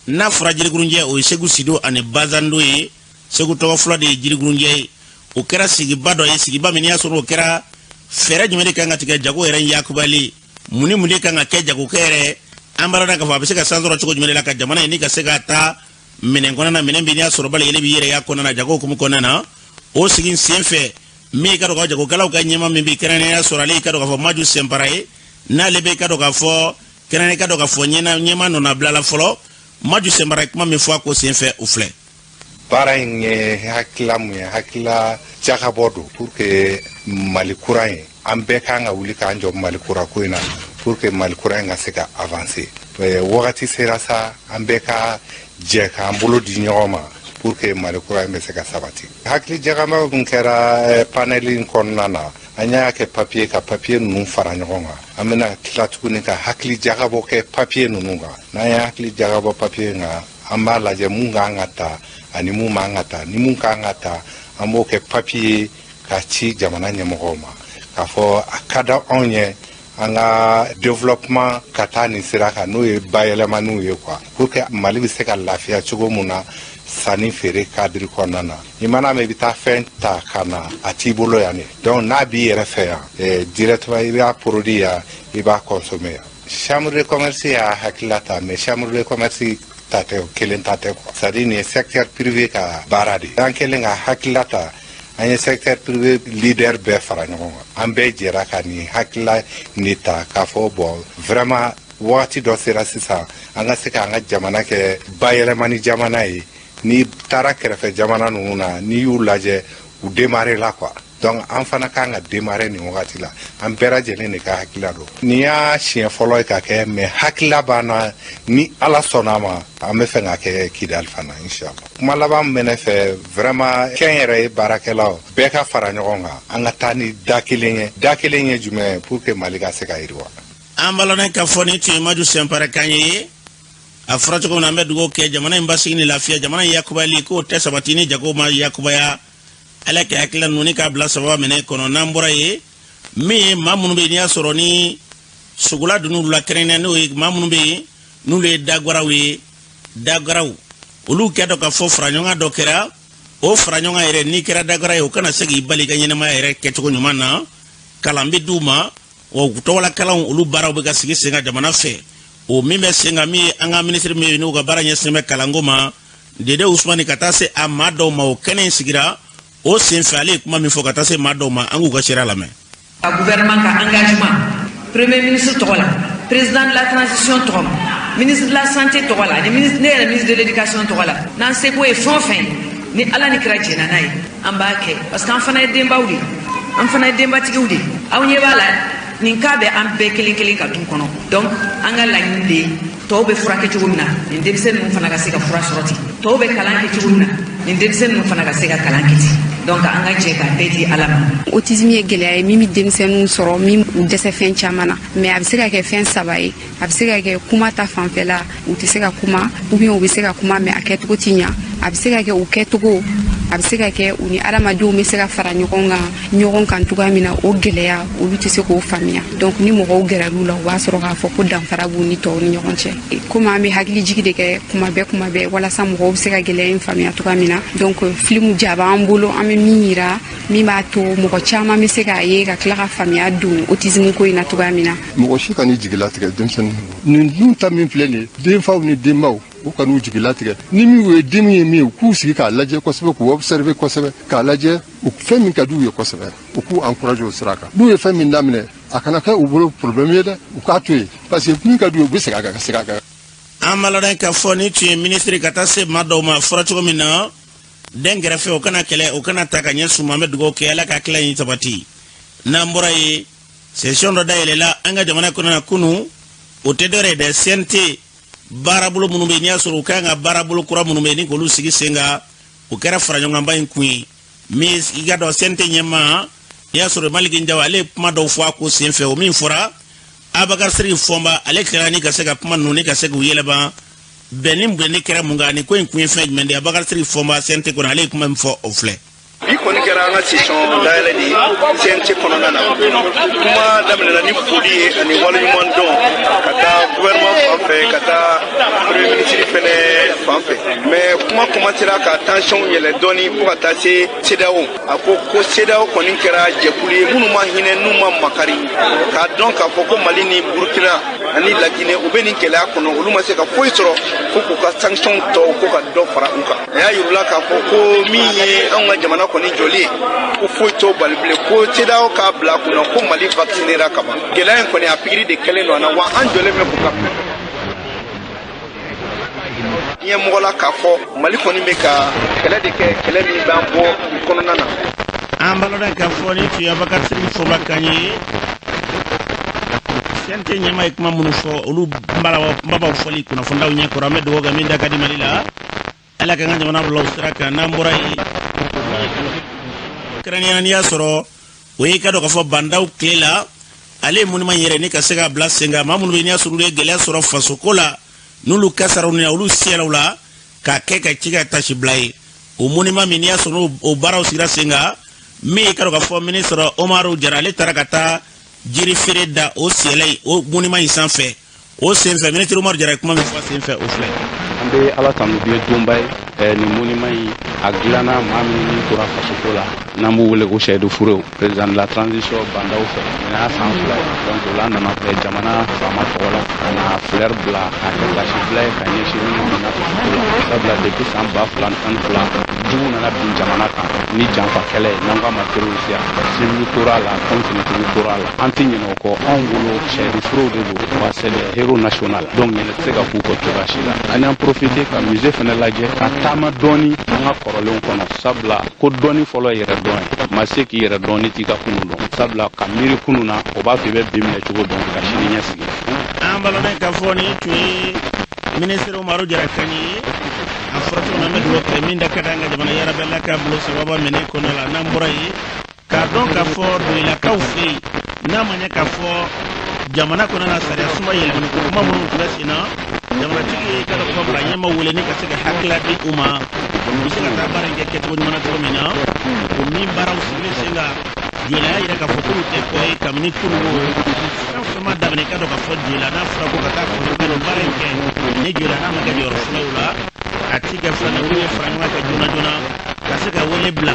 Speaker 2: N'a fɔra Jirikurunjɛ, o ye Segu Sido ani Bazando ye. Segu tɔgɔ fɔlɔ de ye Jirikurunjɛ ye. O kɛra sigiba dɔ ye, sigiba min n'i y'a sɔrɔ o kɛra, fɛɛrɛ jumɛn de kan ka tigɛ jago yɛrɛ yakubali, mun ni mun de kan ka kɛ jagokɛ yɛrɛ? An b'a ladɔn k'a fɔ a bɛ se ka san sɔrɔ cogo jumɛn de la ka jamana in ni ka se ka taa minɛn kɔnɔna na, minɛn min n'i y'a sɔrɔ bali yɛlɛ b'i yɛrɛ y'a kɔnɔna na, jago hukumu kɔnɔna na. O sigi sen fɛ, min i ka dɔn ka jagokɛlaw ka ɲɛma min bɛ kɛrɛnkɛrɛnnenya sɔrɔ, ale i ka dɔn k'a fɔ Maju Sɛnpara ye, n'ale bɛ i ka dɔn k'a fɔ kɛrɛnkɛrɛn, i ka dɔn k'a fɔ ɲɛma nɔnabila la fɔlɔ. Maju Sɛnpara ye kuma min fɔ a ko sen fɛ, o filɛ.
Speaker 9: Baara in ye hakilila mun ye? Hakilila jakabɔ don pour que Mali kura in, an bɛɛ kan ka wuli k'an jɔ Mali kura ko in na, pour que Mali kura in ka se ka avancer. Wagati sera sa, an bɛɛ ka jɛ k'an bolo di ɲɔgɔn ma pour que Mali kura in bɛ se ka sabati. Hakili jagabɔ min kɛra panel in kɔnɔna na, an y'a kɛ papier, ka papier ninnu fara ɲɔgɔn kan. An bɛna tila tuguni ka hakili jagabɔ kɛ papier ninnu kan. N'an ye hakili jagabɔ papier in kan, an b'a lajɛ mun kan ka ta ani mun man ka ta. Ni mun kan ka ta, an b'o kɛ papier ye. ka ci jamana ɲɛmɔgɔw ma k'a fɔ a ka da anw ye an ka développement ka taa nin sira kan, n'o ye bayɛlɛmaniw ye quoi, pour que Mali bɛ se ka lafiya cogo mun na sanni feere cadre kɔnɔna na. I mana mɛn i bɛ taa fɛn ta ka na, a t'i bolo yan de. Donc n'a b'i yɛrɛ fɛ yan directement, i b'a produit yan, i b'a consommer yan. Chambre de commerce y'a hakilila ta, mais chambre de commerce ta tɛ, kelen ta tɛ quoi. C'est à dire nin ye secteur privé ka baara de ye. An kɛlen ka hakilila ta, an ye secteur privé leader bɛɛ fara ɲɔgɔn kan, an bɛɛ jɛra ka nin hakilila nin ta k'a fɔ bon, vraiment wagati dɔ sera sisan an ka se k'an ka jamana kɛ bayɛlɛmani jamana ye. N'i taara kɛrɛfɛ jamana ninnu na, n'i y'u lajɛ, u démarrer la quoi. Donc an fana kan ka démarrer nin wagati la. An bɛɛ lajɛlen de ka hakilila don. Nin y'a siɲɛ fɔlɔ ye ka kɛ, mais hakilila b'an na. Ni Ala sɔnna a ma, an bɛ fɛ ka kɛ Kidali fana, inshallah. Kuma laban min bɛ ne fɛ, vraiment, kɛnyɛrɛye baarakɛlaw bɛɛ ka fara ɲɔgɔn kan, an ka taa ni da kelen ye. Da kelen ye jumɛn ye? Pour que Mali ka se ka yiriwa.
Speaker 2: An balana ka fɔ ni tun ye Maju Sɛnpara kan ye. A fɔra cogo min na, an bɛ dugawu kɛ jamana in basigi ni lafiya. Jamana in yakubayali k'o tɛ sabati ni jago ma yakubaya. Ala ka hakilila ninnu ni k'a bila sababa minɛ kɔnɔ. N'an bɔra yen, min ye maa minnu bɛ yen n'i y'a sɔrɔ ni sogola donn'olu la kɛrɛnkɛrɛnnenya, n'o ye maa minnu bɛ yen n'olu ye dagaraw ye, dagaraw olu kɛ dɔ ka fɔ faraɲɔgɔnkan dɔ kɛra. O faraɲɔgɔnkan yɛrɛ, n'i kɛra dagara ye, o kana se k'i bali i ka ɲɛnamaya yɛrɛ kɛcogo ɲuman na. Kalan bɛ d'u ma wa, u tɔgɔla kalanw, olu baaraw bɛ ka sigi sen kan jamana fɛ. O min bɛ sen kan, min ye an ka minisiri min ye n'u ka baara ɲɛsinnen bɛ kalanko ma, Dede Usumani, ka taa se a maa dɔw ma, o kɛnɛ in sigira o sen fɛ. Ale ye kuma min fɔ ka taa se maa dɔw ma, an k'u ka seereya lamɛn.
Speaker 10: Ka gouvernement ka engagement, premier ministre tɔgɔ la, président de la transition tɔgɔ ma, ministre de la santé tɔgɔ la, ani ministre, ne yɛrɛ ministre de l'éducation tɔgɔ la, n'an seko ye fɛn o fɛn ye, ni Ala ni kira jɛnna n'a ye, an b'a kɛ, parce que an fana ye denbaw de ye, an fana ye denbatigiw de ye. Aw ɲɛ b'a la, nin cas bɛ an bɛɛ kelen kelen ka du kɔnɔ. Donc an ka laɲini de ye, tɔw bɛ furakɛ cogo min na, nin denmisɛnnin ninnu fana ka se ka fura sɔrɔ ten. Tɔw bɛ kalan kɛ cogo min na, nin denmisɛnnin ninnu fana ka se ka kalan kɛ ten. Donc an ka jɛ k'a bɛɛ di Ala ma.
Speaker 11: Autisme ye gɛlɛya ye min bɛ denmisɛnninw sɔrɔ, min u dɛsɛ fɛn caman na. Mais a bɛ se ka kɛ fɛn saba ye. A bɛ se ka kɛ kuma ta fanfɛla, u tɛ se ka kuma, ou bien u bɛ se ka kuma, mais a kɛcogo ti ɲa. A bɛ se ka kɛ u kɛcogo, a bɛ se ka kɛ u ni adamadenw bɛ se ka fara ɲɔgɔn kan cogoya min na, o gɛlɛya, olu tɛ se k'o faamuya. Donc ni mɔgɔw gɛrɛl'u la, u b'a sɔrɔ k'a fɔ ko danfara b'u ni tɔw ni ɲɔgɔn cɛ. Komi an bɛ hakili jigi de kɛ kuma bɛɛ kuma bɛɛ, walasa mɔgɔw bɛ se ka gɛlɛya in faamuya cogoya min na. Donc filimu ja b'an bolo, an bɛ min yira, min b'a to mɔgɔ caman bɛ se k'a ye ka tila ka faamuya don autisme ko in na cogoya min na.
Speaker 12: Mɔgɔ si kan'i jigi latigɛ. Denmisɛnnin nin dun ta min filɛ nin ye, denfaw ni denbaw, u kan'u jigi latigɛ. Ni min ye den ye min ye, u k'u sigi k'a lajɛ kosɛbɛ, k'u observer kosɛbɛ, k'a lajɛ u fɛn min ka d'u ye kosɛbɛ, u k'u encourager o sira kan. N'u ye fɛn min daminɛ, a kana kɛ u bolo problème ye dɛ, u k'a to yen, parce que min ka d'u ye, u bɛ segin a kan, ka segin a kan.
Speaker 2: An b'a ka fɔ ni tun ye minisiri ka taa se maa dɔw ma. Fɔra cogo min na, den kɛrɛfɛ, o kana kɛlɛ, o kana ta ka ɲɛ suma. An bɛ dugawu kɛ, Ala ka tila in sabati. N'an bɔra yen, session dɔ dayɛlɛla an ka jamana kɔnɔ na kunu. O tɛ dɔwɛrɛ ye dɛ, CNT baarabolo minnu bɛ yen n'i y'a sɔrɔ u kan ka baarabolo kura minnu bɛ yen ni k'olu sigi sen kan, o kɛra faraɲɔgɔnkanba in kun ye. Min i ka dɔn, CNT ɲɛmaa n'i y'a sɔrɔ Maliki Jaw, ale ye kuma dɔw fɔ a ko sen fɛ. O min fɔra, Abakar Siriki Fɔnba, ale tilara ni ka se ka kuma ninnu ni ka se k'u yɛlɛma bɛn ni bɛn kɛra mun kan, ni ko in kun ye fɛn jumɛn de ye? Abakar Siriki Fɔnba, CNT kɔnɔ, ale ye kuma min fɔ, o filɛ.
Speaker 13: Bi kɔni kɛra an ka session dayɛlɛ de ye CNT kɔnɔna na. Kuma daminɛna ni foli ye ani waleɲuman dɔn ka taa gouvernement fan fɛ, ka taa premier ministre fɛnɛ fan fɛ. Mais kuma commencera ka tension yɛlɛ dɔɔni fo ka taa se CEDEAO. A ko ko CEDEAO kɔni kɛra jɛkulu ye minnu ma hinɛ, n'u ma makari, k'a dɔn k'a fɔ ko Mali ni Burukina ani Laginɛ, u bɛ nin gɛlɛya kɔnɔ, olu ma se ka foyi sɔrɔ fo k'u ka sanction tɔw ko ka dɔ fara u kan. A y'a yirula k'a fɔ ko min ye anw ka jamana kɔni jɔli ye, ko foyi t'o bali bilen, ko CEDEAO k'a bila a kunna ko Mali vaccinera ka ban. Gɛlɛya in kɔni, a pikiri de kɛlen don an na wa, an jɔlen bɛ k'u ka diɲɛ mɔgɔ la k'a fɔ Mali kɔni bɛ ka kɛlɛ de kɛ, kɛlɛ min b'an bɔ nin kɔnɔna na.
Speaker 2: An balima, ka fɔ ni tun ye Abakar Siriki Fɔnba kan ye. CNT ɲɛmaa ye kuma minnu fɔ, olu kumabaw fɔli kunnafonidaw ɲɛkɔrɔ. An bɛ dugawu kɛ, min da ka di Mali la, Ala ka an ka jamana bila o sira kan. N'an bɔra yen, kɛrɛnkɛrɛnnenya n'i y'a sɔrɔ o ye, ka dɔn k'a fɔ bandaw tile la, ale ye monument yɛrɛ ni ka se ka bila sen kan, maa minnu bɛ yen n'i y'a sɔrɔ olu ye gɛlɛya sɔrɔ fasoko la, n'olu kasaraw ni olu siyɛlaw la k'a kɛ ka ci ka tasi bila ye, o monument min n'i y'a sɔrɔ o baaraw sigira sen kan. Min ka dɔn k'a fɔ ministre Umaru Jara, ale taara ka taa jiri feere da o sɛlɛ o monument in sanfɛ. O senfɛ, ministre Umaru Jara ye kuma min fɔ senfɛ, o filɛ.
Speaker 14: An bɛ Ala tanu, bi ye donba ye. Nin monument in a dilanna maa minnu ni tora fasoko la, n'an b'u wele ko Seyidu Furew, président de la transition Bandaw fɛ. Nin y'a san 2 ye. Donc o la, an nana jamana faama tɔgɔ la ka na fleur bila k'a kɛ tasi bila ye ka ɲɛsin minnu binna fasoko la, sabula depuis san 2012, jugu nana bin jamana kan ni janfa kɛlɛ ye, n'an k'a ma terrorisiya. Civil tora la comme finitigiw tora la, an tɛ ɲinɛ o kɔ. Anw bolo, Seyidu Furew de don wa, c'est des héros national. Donc ɲinɛ tɛ se ka k'u kɔ cogoya si la. An y'an profiter ka musée fɛnɛ lajɛ, ka taama dɔɔni an ka kɔrɔlenw kɔnɔ, sabula ko dɔɔni fɔlɔ ye yɛrɛ dɔn ye. Ma se k'i yɛrɛ dɔn ni t'i ka kunun dɔn, sabula ka miiri kunun na, o b'a to i bɛ bi minɛ cogo dɔn ka sini ɲɛsigi.
Speaker 2: An balima, k'a fɔ nin tun ye minisiri Umaru Jara kan ye. A fɔra cogo min na, an bɛ dugawu kɛ min da ka di an ka jamana yarabi, Ala ka bolo sababa minɛ kɔnɔ la. N'an bɔra yen, k'a dɔn k'a fɔ Doyilakaw fɛ yen, n'a ma ɲɛ k'a fɔ jamana kɔnɔ na sariya sunba yɛlɛmani ko kuma minnu tun bɛ sen na, jamanatigi ye ka dɔ fɔ bila ɲɛma wele ni ka se ka hakilila di u ma, u bɛ se ka taa baara in kɛ kɛcogo ɲuman na cogo min na. O min baaraw sigilen sen kan, Joyila y'a yira k'a fɔ k'olu tɛ kɔ ye kabini kununko fɛn fɛn ma daminɛ. I ka dɔn k'a fɔ Joyila, n'a fɔra ko ka taa fɔ ka nin baara in kɛ ni Joyila, n'a ma kɛ jɔyɔrɔ fɔlɔ ye o la, a ti kɛ filanan. Olu ye fara ɲɔgɔn kan joona joona ka se ka wele bila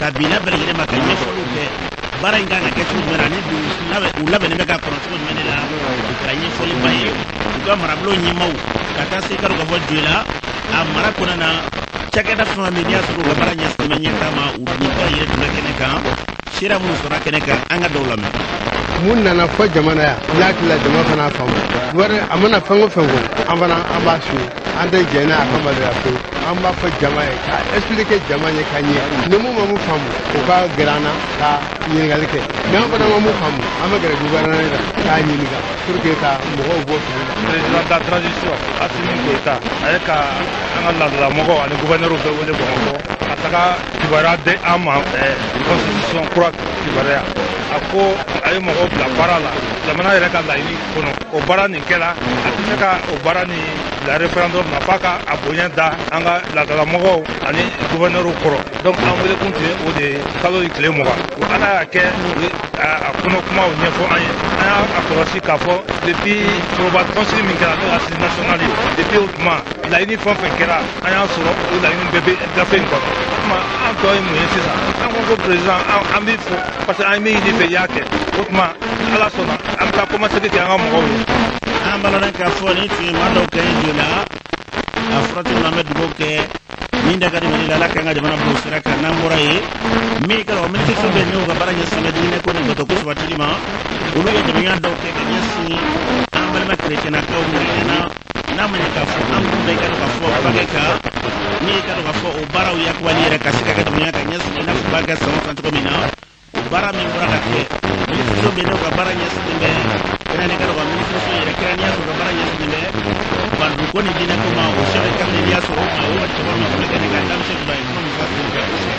Speaker 2: ka binna bɛɛ lajɛlen ma, ka ɲɛfɔliw kɛ baara in kan ka kɛ cogo jumɛn na, ani u labɛnnen bɛ k'a kɔnɔ cogo jumɛn de la. U kɛra ɲɛfɔliba ye u ka marabolo ɲɛmaaw ka taa se i ka dɔn k'a fɔ Joyila a mara kɔnɔna na, cakɛda fɛn fɛn bɛ yen, n'i y'a sɔrɔ u ka baara ɲɛsinnen bɛ ɲɛtaa ma, u nin bɛɛ lajɛlen tun bɛ kɛnɛ kan. Seereya minnu sɔrɔ kɛnɛ kan, an ka dɔw lamɛn.
Speaker 15: Mun nana fɔ jamana yan n'a hakili la, jama fana faamu wɛrɛ a mana fɛn o fɛn fɔ, an fana an b'a su, an tɛ jɛn n'a ka maloya fewu. An b'a fɔ jama ye ka expliquer jama ye ka ɲɛ. Ni mun ma mun faamu, o ka gɛrɛ an na ka ɲininkali kɛ. Ni an fana ma mun faamu, an bɛ gɛrɛ gouvernement la k'a ɲininka pour que ka mɔgɔw bɔ fili la.
Speaker 16: Président de la transition Assimi Goïta, a ye ka an ka laadalamɔgɔw ani gouverneur bɛɛ wele Bamakɔ ka taga kibaruya di an ma, constitution kura kibaruya. A ko a ye mɔgɔw bila baara la jamana yɛrɛ ka laɲini kɔnɔ. O baara nin kɛla, a tɛ se ka o baara nin bila référendum na f'a ka a bonya da an ka laadalamɔgɔw ani gouverneur kɔrɔ. Donc an wele kun tun ye o de ye kalo in tile 20. Ala y'a kɛ, u ye a kɔnɔ kumaw ɲɛfɔ an ye. An y'a kɔlɔsi k'a fɔ depuis foroba tɔnsigi min kɛra, n'o ye assise nationale ye, depuis o tuma, laɲini fɛn o fɛn kɛra, an y'a sɔrɔ o laɲini bɛɛ bɛ gafe in kɔnɔ. O tuma, an tɔ ye mun ye sisan? An ko président, an b'i fo parce que an ye min ɲini fɛ, i y'a kɛ. O tuma, Ala sɔnna, an bɛ taa kɔmasegin kɛ an ka mɔgɔw ye.
Speaker 2: An balima, k'a fɔ nin tun ye maa dɔw kɛ Joyila. A fɔra cogo min na, an bɛ dugawu kɛ min da ka di Mali la, Ala k'an ka jamana bila o sira kan. N'an bɔra yen, min ka dɔn minisiriso bɛ yen, n'u ka baara ɲɛsin bɛ diinɛ ko ni bato ko sabatili ma, olu ye dɛmɛya dɔw kɛ ka ɲɛsin an balima kerecɛnnakaw ma. N'a ma ɲɛ k'a fɔ an kun bɛ ka dɔn k'a fɔ bange kan ni ka dɔn k'a fɔ o baaraw yakubali yɛrɛ ka se ka kɛ dɛmɛya ka ɲɛsin i n'a fɔ u b'a kɛ san o san cogo min na. O baara min bɔra ka kɛ, minisiriso bɛ n'u ka baara ɲɛsinnen bɛ kɛrɛnkɛrɛnnen ka dɔn ka minisiriso yɛrɛ kɛrɛnkɛrɛnnenya sɔrɔ ka baara ɲɛsinnen bɛ banduko ni diinɛ ko ma, o chef de cabinet, n'i y'a sɔrɔ o ma, o ka cɛkɔrɔba min bɛ kɛ ne ka denmisɛn ba ye, kuma min fɔ a sen fɛ, o fɛ.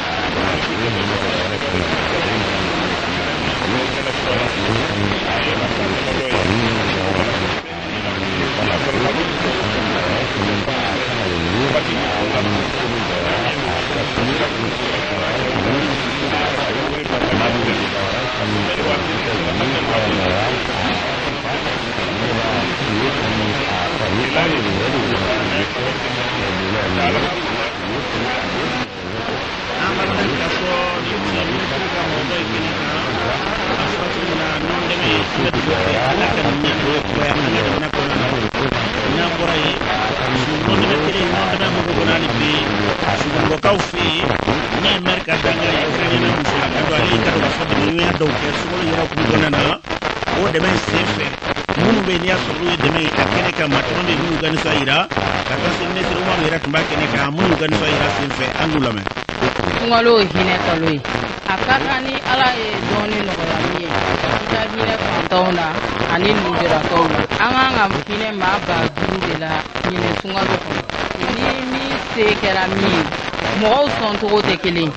Speaker 2: An b'a dɔn k'a fɔ nin tun ye minisiri ka mɔgɔ dɔ ye kɛnɛ kan. A fɔra cogo min na, ɲɔgɔn dɛmɛ, an bɛ dugawu kɛ Ala ka nin ɲɛ cogoya an ka jamana kɔnɔna na. N'an bɔra yen, ɲɔgɔn dɛmɛ kelen, ɲɔgɔn dɛmɛ hukumu kɔnɔ, hali bi Sugungɔkaw fɛ yen, ne ye maire ka dangan ye, kɛrɛnkɛrɛnnenya musolaka dɔ, ale y'i ka dɔn k'a fɔ dɛmɛɲɔgɔnya dɔw kɛ sunkalo yɛrɛ hukumu kɔnɔna na. O dɛmɛ in sen fɛ, minnu bɛ yen, n'i y'a sɔrɔ olu ye dɛmɛ ye a kɛnɛ kan, maa caman bɛ yen minnu y'u ka nisɔndiya yira, ka taa se minisiri Umaru yɛrɛ tun b'a kɛnɛ kan. Minnu y'u ka nisɔndiya yira sen fɛ, an k'u lamɛn.
Speaker 17: Sunkalo ye hinɛ kalo ye. A ka kan ni Ala ye dɔɔni nɔgɔya min ye, i ka hinɛ fantanw na ani lujuratɔw la. An kan ka hinɛ maa 5000 de la ɲinɛ sunkalo kɔnɔ. Ni min se kɛra min ye, mɔgɔw sɔncogo tɛ kelen.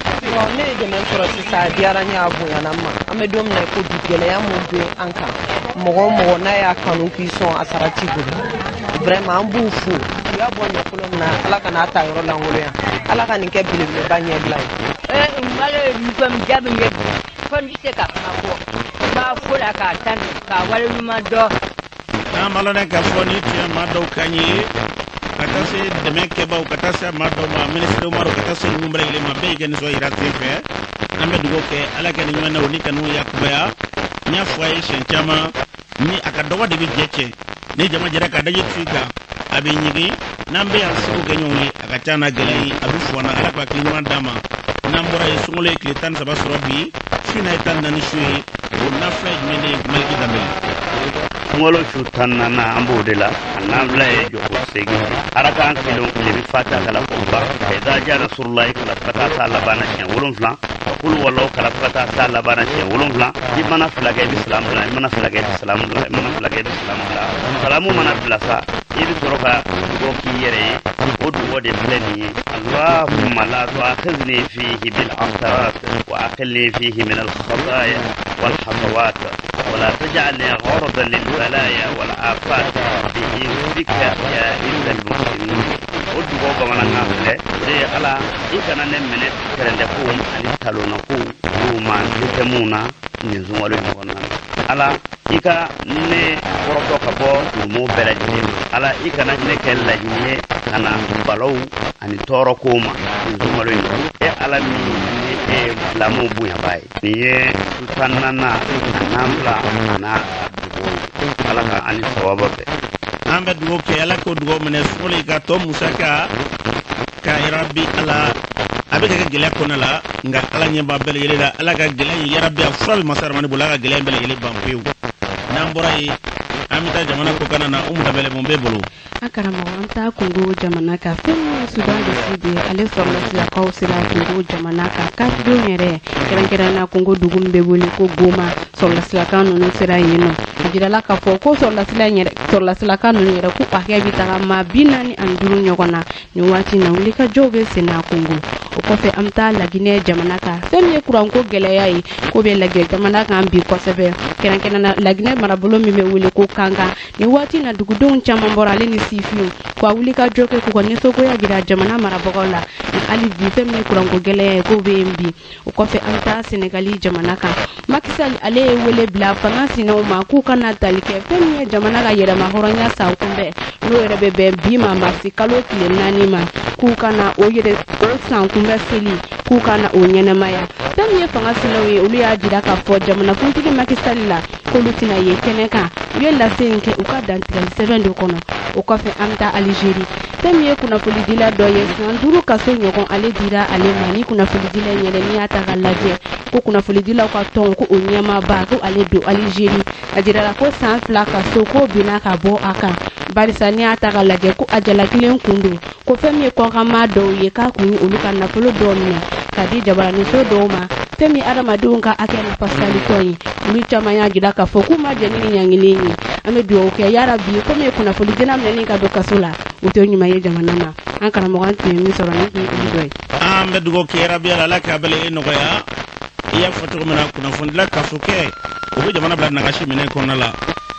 Speaker 18: Ne ye dɛmɛ sɔrɔ sisan, a diyara n ye, a bonyana n ma. An bɛ don min na i ko bi, gɛlɛya mun bɛ an kan, mɔgɔ o mɔgɔ n'a y'a kanu k'i sɔn, a sara t'i bolo. Vraiment, an b'u fo. U y'a bɔ ɲɛkolo min na, Ala ka n'a ta yɔrɔ lankolonya, Ala ka nin kɛ belebeleba ɲɛbila ye.
Speaker 19: Malo ye nisɔndiya min ye bi, fo n tɛ se ka kuma fɔ. N b'a fo la k'a tanu k'a waleɲuman dɔn.
Speaker 2: N'an b'a lɔn k'a fɔ ni tiɲɛ maa dɔw kan ye ka taa se dɛmɛ kɛbaw, ka taa se maa dɔw ma, minisiri Umaru, ka taa se ninnu bɛɛ lajɛlen ma, bɛɛ y'i ka nisɔn yira sen fɛ. An bɛ dugawu kɛ, Ala ka nin ɲɔgɔn na o ni kanu yakubaya. N y'a fɔ a ye siɲɛ caman ni a ka dɔgɔ de bɛ jɛ cɛ ni jama jɛra ka daji tu i kan, a bɛ ɲigin. N'an bɛ yan seko kɛ ɲɔgɔn ye, a ka ca na gɛlɛya ye, a bɛ fɔ na. Ala ka hakili ɲuman d'an ma. N'an bɔra yen, sunkalo ye tile 13 sɔrɔ bi, su in na ye 14 su ye. O nafila ye jumɛn de ye, Maliki Danbele?
Speaker 20: Sunkalo su 14nan, an b'o de la. A nafila ye jɔko 8, arakan kelen o kelen, i bɛ fatiha kalan k'o ban, ka iza ja nasurulahi kalan fo ka taa s'a laban na siɲɛ 7, ka kulu walaw kalan fo ka taa s'a laban na siɲɛ 7. I mana 2 kɛ, i bɛ salam bila. I mana 2 kɛ, i bɛ salam bila. I mana 2 kɛ, i bɛ salam bila. Salamu mana bila sa, i bɛ sɔrɔ ka dugawu k'i yɛrɛ ye. O dugawu de filɛ nin ye: Allahumma la tu'akhidhni fihi bil asarat wa aqilni fihi min al khataya wal hasawat wa la taj'alni gharadan lil balaya wal afat bi izzika ya izzal muhsinin. O dugawu bamanankan filɛ, o de ye: Ala, i kana ne minɛ tɛrɛndɛkow ani talonnakow, olu ma n tɛ mun na nin sunkalo in kɔnɔna na. Ala, i ka ne kɔrɔtɔ ka bɔ jurumu bɛɛ lajɛlen ma. Ala, i kana ne kɛ laɲini ye ka na balaw ani tɔɔrɔ kow ma nin sunkalo in kɔnɔ. E Ala min ni e ye silamɛw bonyaba ye. Nin ye su 14nan, a nafila a n'a dugawu ye. Ala ka an ni sawaba bɛɛ.
Speaker 2: An bɛ dugawu kɛ, Ala k'o dugawu minɛ. Sunkalo ka tɔ musaka ka yarabi Ala, a bɛ ka kɛ gɛlɛya kɔnɔna la, nka Ala ɲɛ b'a bɛɛ lajɛlen la. Ala ka gɛlɛya in, yarabi, a fura bɛ masa ramani bolo, Ala ka gɛlɛya in bɛɛ lajɛlen ban pewu. N'an bɔra yen, an bɛ taa jamana kɔkanna na. Umu Danbɛlɛ, mun b'e bolo?
Speaker 21: An karamɔgɔ, an taa Kongo jamana kan. Fɛn min ye Sudan du Sud ye, ale sɔrɔlasilakaw sera Kongo jamana kan karidenw yɛrɛ, kɛrɛnkɛrɛnna Kongo dugu min bɛ wele ko Goma. Sɔrɔlasilaka ninnu sera yen nɔ. A jirala k'a fɔ ko sɔrɔlasila yɛrɛ, sɔrɔlasilaka ninnu yɛrɛ, k'u hakɛ bɛ taga maa 45 ɲɔgɔn na. Nin waati na, wulikajɔw bɛ sen na Kongo. O kɔfɛ, an bɛ taa Laginɛ jamana kan. Fɛn min ye kuranko gɛlɛya ye, k'o bɛ Laginɛ jamana kan bi kosɛbɛ, kɛrɛnkɛrɛnna Laginɛ marabolo min bɛ wele ko Kankan. Nin waati na, dugudenw caman bɔra, ale ni sifinw, k'a wulikajɔ kɛ k'u ka nisɔngoya jira jamana marabagaw la. Nka hali bi, fɛn min ye kuranko gɛlɛya ye, k'o bɛ yen bi. O kɔfɛ, an bɛ taa Senegali jamana kan. Macky Sall, ale ye wele bila fanga sinaw ma k'u kana tali kɛ fɛn min ye jamana ka yɛrɛma hɔrɔnya san kunbɛn, n'o yɛrɛ bɛ bɛn bi ma, marisi kalo tile 4 ma, k'u kana o yɛrɛ o san kunbɛn seli, k'u kana o ɲɛnɛmaya. Fɛn min ye fanga sinaw ye, olu y'a jira k'a fɔ jamanakuntigi Macky Sall la k'olu tɛna ye kɛnɛ kan. U ye lase in kɛ u ka dantigɛli sɛbɛn dɔ kɔnɔ. O kɔfɛ, an bɛ taa Alizeri. Fɛn min ye kunnafonidila dɔ ye, san 5 kaso ɲɔgɔn, ale dira ale ma. Ni kunnafonidila in yɛrɛ, n'i y'a ta k'a lajɛ, ko kunnafonidilaw ka tɔn, ko o ɲɛmaaba, ko ale don Alizeri. A jirala ko san 2 kaso, k'o binna ka bɔ a kan, barisa n'i y'a ta k'a lajɛ, ko a jalakilen kun don ko fɛn min ye kɔkanmaa dɔw ye, k'a kun ye olu ka nafolo dɔw minɛ ka di jabaraniso dɔw ma. Fɛn min adamadenw ka hakɛ lafasalitɔn ye, olu caman y'a jira k'a fɔ k'u ma jɛn ni ɲangili ye. An bɛ dugawu kɛ yarabi, komi ye kunnafonidila minɛni ka don kaso la, o tɛ ɲuman ye jamana ma. An karamɔgɔ, an tun ye min sɔrɔ, ni tun ye olu dɔ ye.
Speaker 2: An bɛ dugawu kɛ yarabi Ala k'a bɛɛ lajɛlen nɔgɔya. I y'a fɔ cogo min na, kunnafonidila kaso kɛ, o bɛ jamana bila nagasi minɛ kɔnɔna la.